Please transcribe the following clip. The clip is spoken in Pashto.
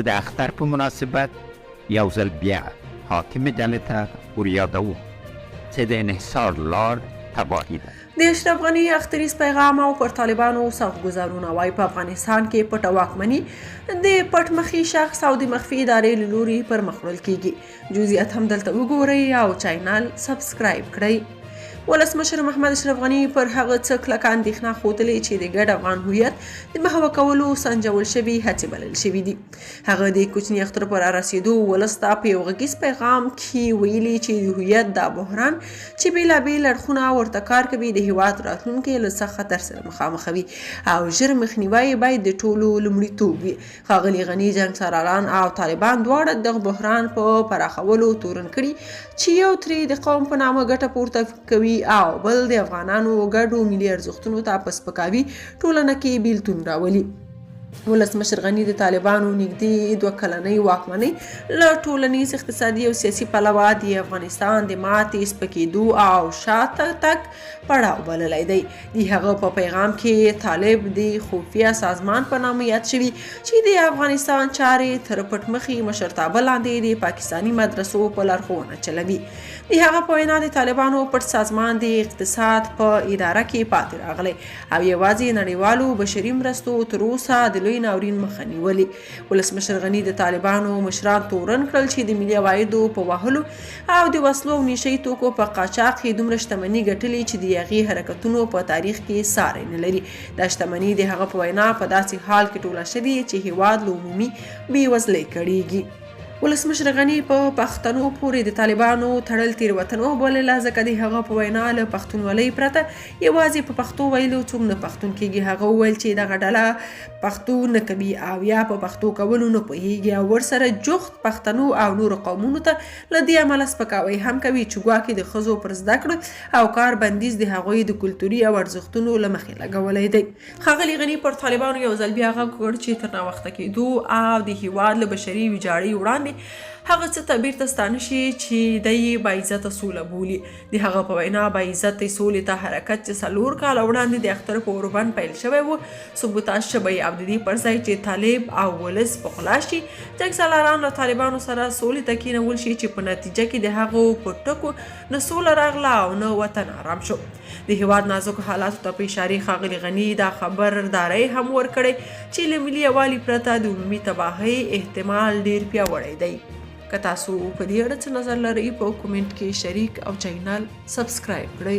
د اختر په مناسبت یو ځل بیا حاکمې ډلې ته وریادوو چې د انحصار لار تباهي ده. د اشرف غني اختریز پیغام او پر طالبانو سخت ګزارونه وایي په افغانستان کې پټه واکمني د پټ مخي شخص او د مخفي ادارې له لوري پر مخ وړل کیږي. جزئیات هم دلته وګورئ او چینل سبسکرایب کړئ. ولسمشر محمد اشرف غني پر هغه څه کلکه اندېښنه ښودلې چې د ګډ افغان هویت د محوه کولو سنجول شوي هڅې بلل شوې دي. هغه د کوچني اختر پر رارسېدو ولس ته په یو غږیز پیغام کې ویلي چې د هویت دا بحران چې بېلابېل اړخونه ورته کار کوي، د هیواد راتلونکی له سخت خطر سره مخامخوي او ژر مخنیوی یې باید د ټولو لومړیتوب وي. ښاغلي غني جنګسالاران او طالبان دواړه د دغه بحران په پراخولو تورن کړي چې یو ترې د قوم په نامه ګټه پورته کوي او بل د افغانانو ګډو ملي ارزښتونو ته په سپکاوي ټولنه کې بیلتون راولي. ولسمشر غني د طالبانو نږدې 2 کلنۍ واکمنۍ له ټولنیز، اقتصادي او سیاسي پلوه د افغانستان د ماتې، سپکېدو او شاته تګ پړاو بللی دی. د هغه په پیغام کې طالب د خفیه سازمان په نامه یاد شوی چې د افغانستان چارې تر پټمخي مشرتابه لاندې د پاکستاني مدرسو په لارښوونه چلوي. د هغه په وینا د طالبانو پټ سازمان د اقتصاد په اداره کې پاتې راغلی او یوازې نړیوالو بشري مرستو تر اوسه د لوی ناورین مخه نیولې. ولسمشر غني د طالبانو مشران تورن کړل چې د ملي عوایدو په وهلو او د وسلو او نشه يي توکو په قاچاق یې دومره شتمني ګټلې چې د یاغي حرکتونو په تاریخ کې ساری نه لري. دا شتمني د هغه په وینا په داسې حال کې ټوله شوې چې هیواد له عمومي بېوزلۍ کړېږي. ولسمشر غني په پښتنو پورې د طالبانو تړل تېروتنه وبلله، ځکه د هغه په وینا له پښتونولۍ پرته یوازې په پښتو ویلو څوک نه پښتون کېږي. هغه وویل چې دغه ډله پښتو نه کوي او یا په پښتو کولو نه پوهېږي او ورسره جوخت پښتنو او نورو قومونو ته له دې امله سپکاوی هم کوي چې ګواکې د ښځو پر زده کړو او کار بندیز د هغوی د کلتوري او ارزښتونو له مخې لګولی دی. ښاغلي غني پر طالبانو یو ځل بیا غږ وکړ چې تر ناوخته کېدو او د هیواد له بشري ویجاړۍ وړاندې هغه څه ته بیرته ستانه شي چې دی یې باعزته سوله بولي. د هغه په وینا باعزتې سولې ته حرکت چې 4 کاله وړاندې د اختر په اوربند پیل شوی و، سبوتاژ شوی او د دې پر ځای چې طالب او ولس پخلا شي، جنګسالاران له طالبانو سره سولې ته کېنول شي چې په نتیجه کې د هغو په ټکو نه سوله راغله او نه وطن آرام شو. د هیواد نازکو حالاتو ته په اشارې ښاغلي غني دا خبرداری هم ورکړی چې له ملي یووالي پرته د عمومي تباهۍ احتمال ډیر پیاوړی دی. که تاسو په دې اړه څه نظر لرئ په کومنټ کې شریک او چینل سبسکرایب کړئ.